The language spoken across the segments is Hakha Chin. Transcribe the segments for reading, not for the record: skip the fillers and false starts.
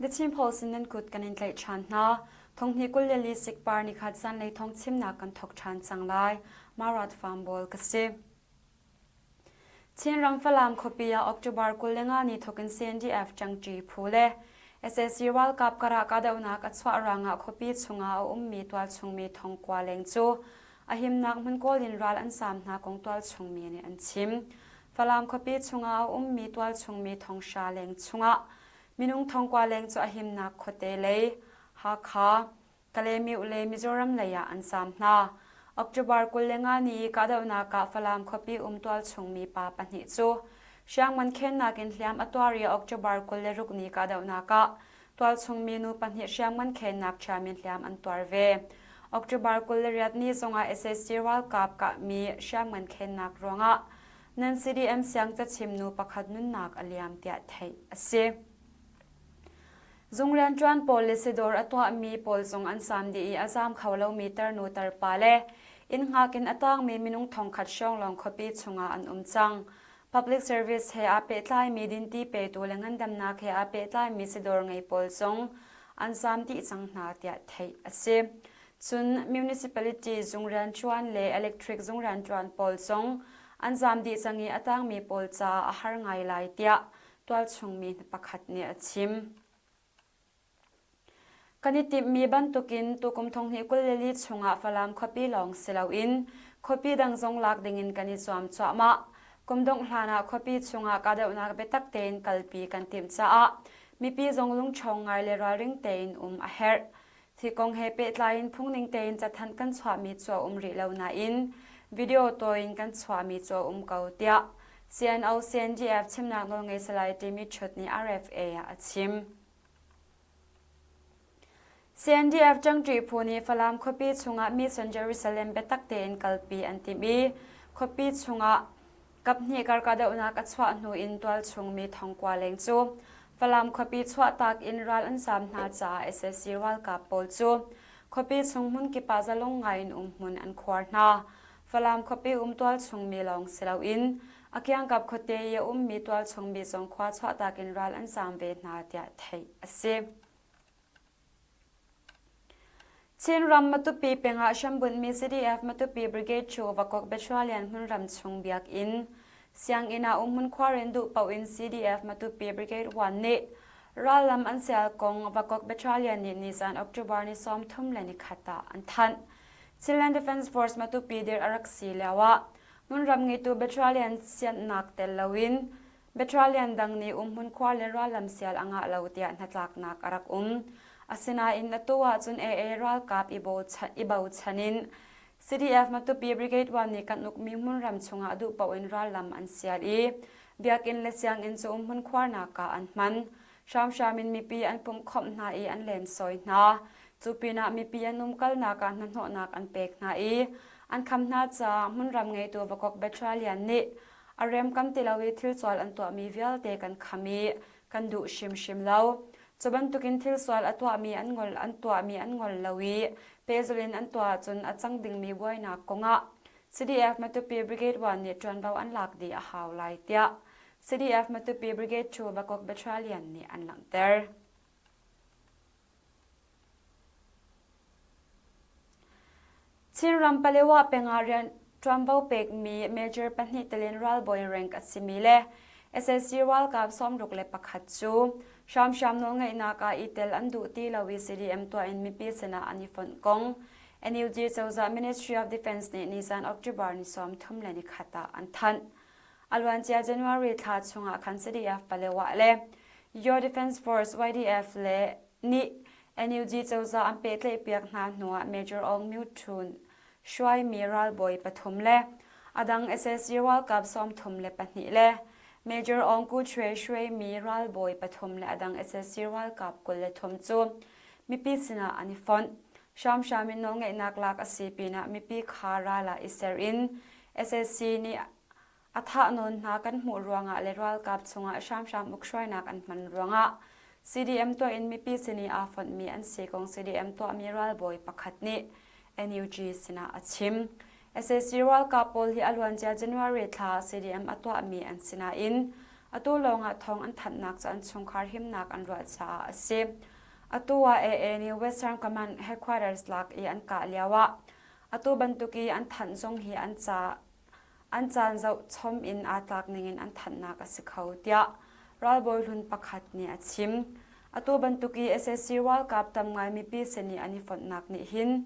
The Chin Post in nan kut kan in tlaih ṭhan hna. Thonghni 24 sikpar nikhat zanlei thawng chimnak kan thawk ṭhan cang lai. Marat Farm ka si. Chinram Falam khuapi ah October 25 ni thawkin CNDF ṭangṭi phu le sac ralkap karah kahdohnak a chuah ruangah khuapi chungah a ummi tualchungmi thongkua leng cu a himnak hmun kawl in ral an zaam hna kong tualchungmi nih an chim. Falam khuapi chungah a ummi tualchungmi thonghra leng chungah minung thongkua leng cu a himnak khuate lei Hakha, Kalaymyo le Mizoram lei ah an zaam hna. October 25 ni kahdohnak ah Falam khuapi um tualchungmi pa pahnih cu hriangman khennak in hliam a tuar i October 26 ni kahdohnak ah tualchungmi nu pahnih hriangman khennak ṭhiam in hliam an tuar ve. October 28 ni zongah sac ralkap kahmi hriangman khennak ruangah nan CDM siang cachim nu pakhat nunnak a liam tiah theih a si. Zung rianṭuan pawl le sidawr a tuahmi pawl zong an zaam dih i a zaam kho lomi tarnu tarpa le inn hngak in a tangmi minung thongkhat hrawng lawng khuapi chungah an um cang. Public service he aa pehtlaimi dinti petu le ngandamnak he aa pehtlaimi sidawr ngei pawl zong an zaam dih cang hna tiah theih a si. Cun municipality zung rianṭuan le electric zung rianṭuan pawl zong an zaam dih cang i a tangmi pawl caah a har ngai lai tiah tualchungmi pakhat nih a chim. Kan i timhmi bantukin tukum thonghnih 24 chungah Falam khuapi lawng si loin khuapi dang zong lak dingin kan i zuam cuahmah. Kum dongh hlanah khuapi chungah kahdohnak biatak tein kalpi kan timh caah mipi zong lungṭhawng ngai le ralring tein um a herh. Hi kong he pehtlai in phungning tein cathanh kan chuahmi cu a um rih lo nain video tawi in kan chuahmi cu a um ko tiah CNO CNDF chimnak nawlngei Salai Timi Chut nih RFA ah a chim. CNDF ṭangṭi phu nih Falam khuapi chungah Mission Jerusalem biatak tein kalpi an timh i khuapi chungah Kaphnih kar kahdohnak a chuah hnu in tualchung mi thongkua leng cu Falam khuapi chuahtak in ral an zaam hna caah sac ralkap pawl cu khuapi chung hmunkip ah zalong ngai in umhmun an khuar hna. Falam khuapi um tualchung mi lawng si loin a kiangkap khuate i a ummi tualchung mi zong khua chuahtak in ral an zaam ve hna tiah theih a si. Chinram Matupi peng ah hrambunhmi CDF Matupi Brigade cu Vakok Battalion hmunram chung biakinn sianginn ah umhmun khuarin duh paoh in CDF Matupi Brigade 1 nih rallam an sial kong Vakok Battalion nih nizan October ni 31 ah an thanh. Chinland Defence Force Matupi dir a rak si lio ah hmunram ngeitu Battalion sianhnak tel loin Battalion dang nih umhmun khua le rallam sial a ngah lo tiah hnatlaknak a rak um. Asinain atu ahcun AA ralkap i bochan in CDF Matupi Brigade 1 nih kan ukmi hmunram chungah duh paoh in rallam an sial i biakinn le sianginn cu umhmun khuarnak ah an hman. Hramhram in mipi an pumhkhawmh hna i an lemsawi hna. Cu pinah mipi an umkalnak ah hnahnawhnak an pek hna i an kham hna caah hmunram ngeitu Vakok Battalion nih A rem kan ti lo i thil sual an tuahmi vialte kan kham i kan duh hrimhrim lo. Cu bantukin thil sual a tuahmi an ngol an tuahmi an ngol lo i pehzulh in an tuah ahcun a cang dingmi buainak kongah CDF Matupi Brigade 1 nih ṭuanvo an lak dih a hau lai tiah CDF Matupi Brigade 2 Vakok Battalion nih an langhter. Chinram Palewa peng ah rian ṭuanvo pekmi Major pahnih telin ralbawi rank a simi le sac ralkap 61 cu hramhram nawlngeihnak ah i tel an duh ti lo i CDM tuah in mipi sinah an i fonh kong NUG cozah Ministry of Defense nih nizan October ni 31 ah an thanh. A luancia January thla chungah khan CDF Palewa le Your Defense Force YDF le nih NUG cozah an pehtlaihpiak hna hnuah Major Aung Myo Htun hruaimi ralbawi pathum le a dang sac ralkap 32 le Major Aung Ku Chwe hruaimi ralbawi pathum le a dang sac ralkap 23 cu mipi sinah an i fonh. Hramhram in nawlngeihnak lak a si pinah mipi kha ral ah i ser in sac nih A thahnawn hna kan hmuh ruangah le ralkap chungah hramhram ukhruainak an hman ruangah CDM tuah in mipi sin i aa fonhmi an si kong CDM tuahmi ralbawi pakhat nih NUG sinah a chim. Sac ralkap pawl hi a luancia January thla CDM a tuahmi an si nain. Atu lawngah thawng an thanhnak cu an chungkhar himnak an ruah caah a si. Atu ah AA nih Western Command headquarters lak i an kah lioah atu bantuk i an thanh zong hi an ca an caan zohchom in aa tlak ningin an thanhnak a si kho tiah ralbawi hlun pakhat nih a chim. Atu bantuk i sac ralkap tam ngai mipi sin i an i fonhnak nih hin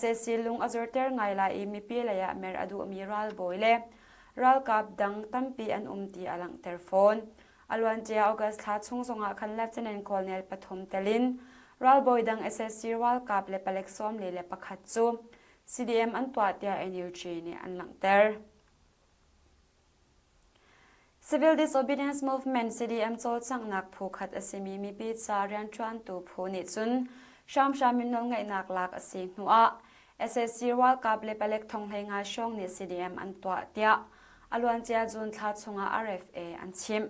sac lung a zorter ngai lai i mipi lei ah mer a duhmi ralbawi le ralkap dang tampi an um ti a langhter fawn. A luancia August thla chung zongah khan Lieutenant Colonel pathum tel in ralbawi dang sac ralkap le palek 41 cu CDM an tuah tiah NUG nih an langhter. Civil Disobedience Movement CDM cawlcanghnak phu khat a simi mipi ca rianṭuantu phu nih cun hramhram in nawlngeihnak lak a si hnuah sac ralkap le palek thonghlei nga hrawng nih CDM an tuah tiah a luancia June thla chungah RFA an chimh.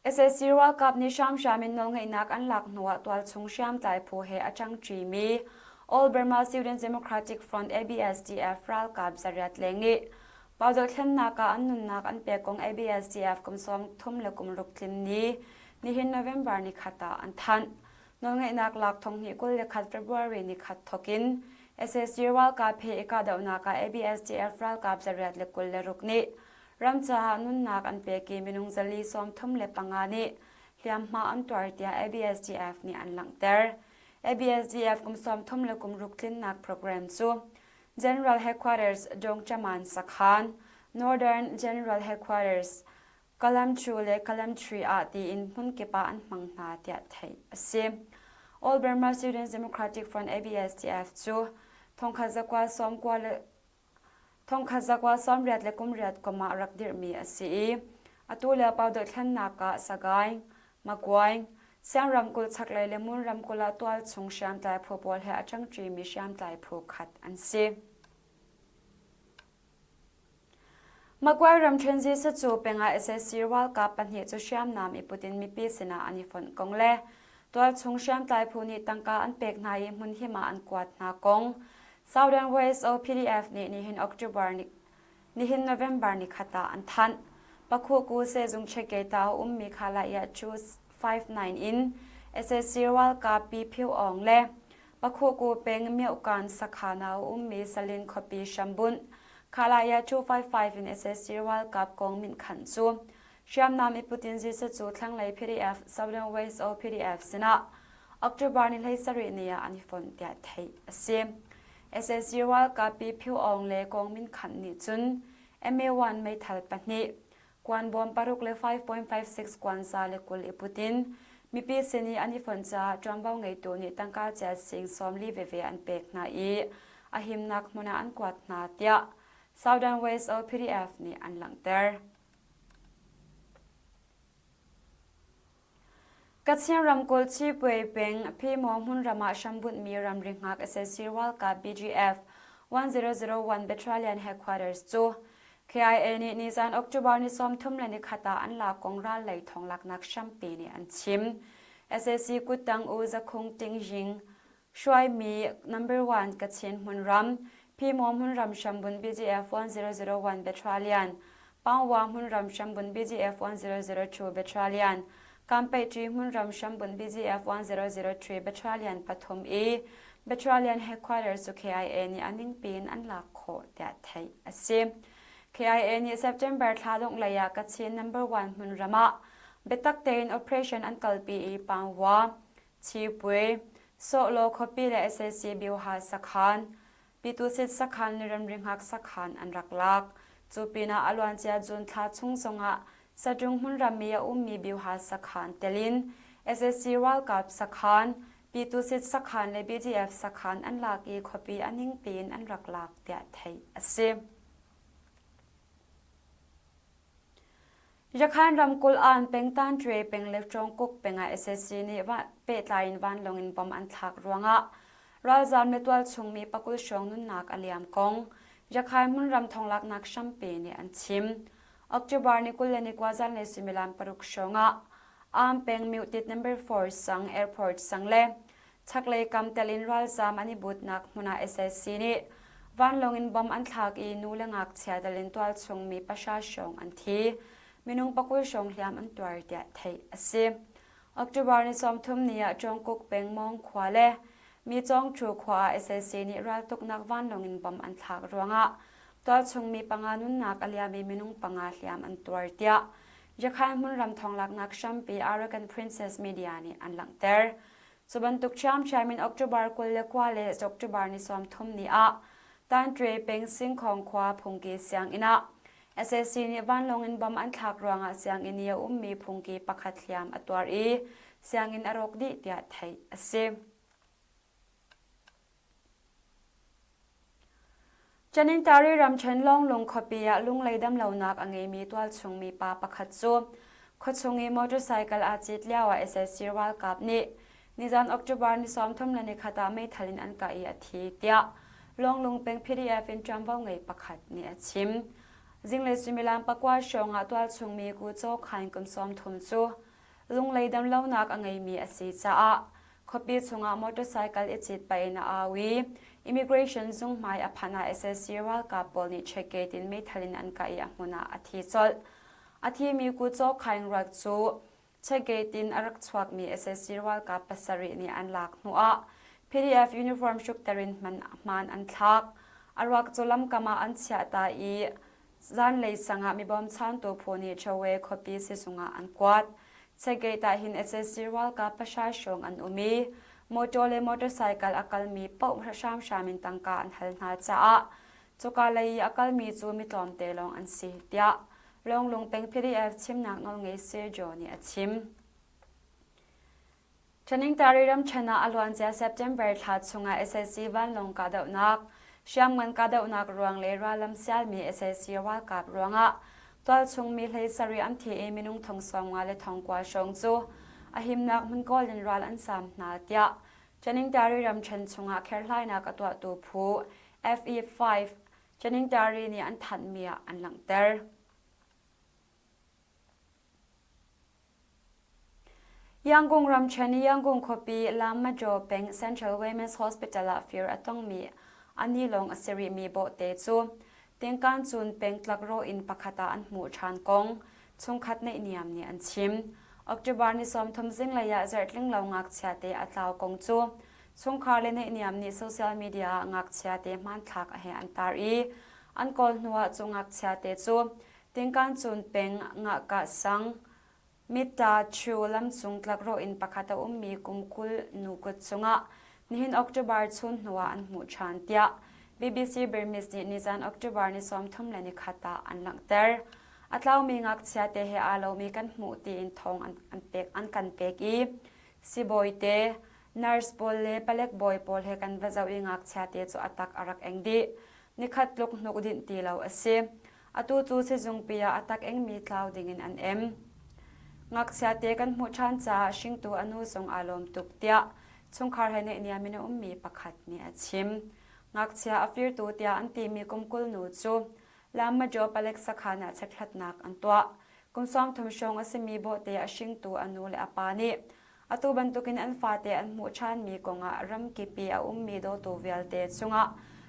Sac ralkap nih hramhram in nawlngeihnak an lak hnuah tualchung hriamtlai phu he a ṭangṭimi All Burma Students Democratic Front ABSDF ralkap zariat leng nih Pau dohthlennak ah an nunnak an pek kong ABSDF kum 36 tlin ni nihin November nikhat ah an thanh. Nawlngeihnak lak 2021 February nikhat thawkin sac ralkap he i kahdohnak ah ABSDF ralkap 126 nih Ram caah nunnak an pek i minung 435 nih hliamhma an tuar tiah ABSDF nih an langhter. ABSDF kum 36 tlinnak program cu General Headquarters Dongchaman Sakhan, Northern General Headquarters, Kalamchu le Kalamthri ah tiin hmunkip ah an hmang hna tiah theih a si. All Burma Students Democratic Front ABSDF cu thongkhat zakua sawmkua le Thongkhat zakua sawmriat le kumriat kum ah rak dirhmi a si i atu lio Pau dohthlennak ah Sagaing, Maguaing, Siang ramkulh chaklei le Mon ramkulh ah tualchung hriamtlai phu pawl he a ṭangṭimi hriamtlai phu khat an si. Maguire ramṭhen Zisacu peng ah sac ralkap pahnih cu hriamnam i put in mipi sinah an i fonh kong le tualchung hriamtlai phu nih tangka an pek hna i hmunhim ah an kuat hna kong Southern Voice of PDF nih nihin October ni nihin November nikhat ah an thanh. Pakhuku sehzung Cheketa a ummi Khalaya 259 in sac ralkap Pi Phyo Aung le Pakhuku peng Myohkan sakhan ah a ummi Salin khuapi hrambunh Khalaya 255 in sac ralkap kong minkhanh cu hriamnam i Putin Jesuh cu thlanglei PDF Southern West o PDF sinah October ni 17 ni ah an i fonh tiah theih a si. sac ralkap Pi Phyo Aung le Kong Min Khanh nih cun MA1 meithal pahnih kuan bawm paruk le 5.56 kuan za le 20 i put in mipi sin i an i fonh caah ṭuanvo ngeitu nih tangka chiat sing 40 veve an pek hna i a himnak hmun ah an kuat hna tiah Southern West o PDF nih an langhter. Kachin ramkulh Chipwe peng Phimaw hmunram ah hrambunhmi ramri hngak sac ralkap BGF 1001 Battalion Headquarters cu KIA nih nizan October ni 31 ah an lak kong ral lei thonglaknak hrampi nih an chim. Sac kuttang U Zakhung Ting Ying Hruaimi Number One Kachin hmunram, Phimaw hmunram hrambun BGF 1001 Battalion, Pangwa hmunram hrambun BGF 1002 Battalion, Kampeihṭi hmunram hrambun BGF 1003 Battalion pathum i Battalion Headquarters cu KIA nih a ningpi in an lak khawh tiah theih a si. KIA nih September thla dongh lei ah Kachin Number One hmunram ah biatak tein operation an kalpi i Pangwa, Chipwe, Sawhlaw khuapi le sac Bioha sakhan, Pitusit sakhan le ramri hngak sakhan an rak lak. Cu pinah a luancia June thla chung zongah Saṭung hmunram i a ummi Bioha sakhan telin sac ralkap sakhan, Pitusit sakhan le BDF sakhan an lak i khuapi a ningpi in an rak lak tiah theih a si. Yakhan ramkulh Aan peng Tanṭwe peng le Ṭawngkuk peng ah sac nih pehtlai in vanlawng in bomb an thlak ruangah ralzaam le tualchung mi pakul hrawng nunnak a liam kong Yakhan hmunram thonglaknak hrampi nih an chim. October ni 21 zanlei suimilam paruk hrawngah Aan peng Myutit number 4 sang airport sang le chaklei kam tel in ralzaam an i butnak hmun ah sac nih Vanlawng in bomb an thlak i nu le ngakchia tel in tualchung mi pahra hrawng an thi. Minung pakul hrawng hliam an tuar tiah theih a si. October ni 30 ni ah Cawngkuk peng Mawng khua le Mi Cawngṭhu khua ah sac nih raltuknak vanlawng in bomb an thlak ruangah tualchung mi panga nunnak a liam i minung panga hliam an tuar tiah Yakhain hmunram thawnglaknak hrampi Arakan Princess Media nih an langhter. Cu bantuk ṭhiamṭhiam in October 29 le October ni 30 ni ah Tanṭwe peng Singkhawng khua phungki sianginn ah sac nih vanlawng in bomb an thlak ruangah sianginn i a ummi phungki pakhat hliam a tuar i sianginn a rawk dih tiah theih a si. Chanintari ramṭhen Lawnglung khuapi ah lunglei damlonak a ngeimi tualchung mi pa pakhat cu khuachung i motorcycle aa cit lioah sac ralkap nih nizan October ni 31 ah meithal in an kah i a thi tiah Lawnglung peng PDF in ṭuanvo ngei pakhat nih a chim. Zinglei suimilam pakua hrawng ah tualchung mi Ku Caw Khain kum 30 cu lunglei damlonak a ngeimi a si caah Khuapi chungah motorcycle i cit pah in a au i immigration zung hmai a phanh ah sac ralkap pawl nih checkgate in meithal in an kah i a hmun ah a thi colh. A thimi Ku Caw Khaing ruak cu checkgate in a rak chuakmi sac ralkap pasarih nih an lak hnuah PDF uniform hrukter in hmaan an thlak. A ruak cu lamkam ah an chiah ta i Zanlei sang ah mi bawmchantu phu nih Chowe khuapi sizung ah an kuat. Checkgate ah hin sac ralkap pahra hrawng an um i motor le motorcycle a kalmi paoh hramhram in tangka an hal hna caah cuka lei i a kalmi cu mi tlawmte lawng an si, tiah Lawnglung peng PDF chimnak nawlngei Sergio nih a chim. Taningtari ramṭhen ah a luancia September thla chungah sac vanlawng kahdohnak, hriamngan kahdohnak ruang le rallam sialmi sac ralkap ruangah tualchung mi 17 an thi i minung thong 50 le thong kua hrawng cu a himnak hmun kawl in ral an saam hna tiah Taningtari ramṭhen chungah kherhlainak a tuahtu phu FE5 Taningtari nih an thanhmi ah an langhter. Yangon ramṭhen i Yangon khuapi Lammajaw peng Central Women's Hospital ah fir a tongmi a ni lawng a si rihmi bawhte cu Tingkancun peng tlakrawh inn pakhat ah an hmuh ṭhan kong chungkhat naihniam nih an chim. October ni 30 zinglei ah zarhtling lo ngakchia te a tlau kong cu chungkhar le naihniam nih social media ah ngakchia te hmanthlak he an tar i an kawl hnuah cu ngakchia te cu Tingkancun peng Ngahkah sang Mitta Chu lamcung tlakrawh inn pakhat a ummi kum 20 nu kut cungah nihin October chun hnuah an hmuh ṭhan tiah BBC Burmese nih nizan October ni 31 ah an langhter. A tlaumi ngakchia te he aa lomi kan hmuh tiin thawng an, pek, an kan pek i sibawi te, nurse pawl le palek bawi pawl he kan va zoh i ngakchia te cu a tak a rak eng dih. Nikhat tluk hnuk dinh ti lo a si. Atu cu sizungpi ah a tak engmi tlau dingin an em. Ngakchia te kan hmuh ṭhan caah hringtu a nu zong aa lawm tuk tiah chungkhar he naihniam in a ummi pakhat nih a chim. Ngakchia a firtu tiah an timi kum 20 nu cu Lammajaw palek sakhan ah chekhlatnak an tuah. Kum 30 hrawng a simi bawhte a hringtu a nu le a pa nih Atu bantukin an fate an hmuh ṭhanmi kongah ramkip i a ummi dawtu vialte cungah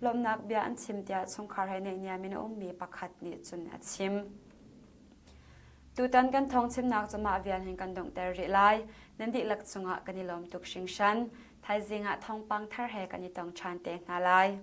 lawmhnak bia an chim tiah chungkhar he naihniam in a ummi pakhat nih cun a chim. Tutan kan thawngchimnak cu mah vial hin kan donghter rih lai. Nan dihlak cungah kan i lawm tuk hringhran. Thaizing ah thawngpang thar he kan i tong ṭhan te hna lai.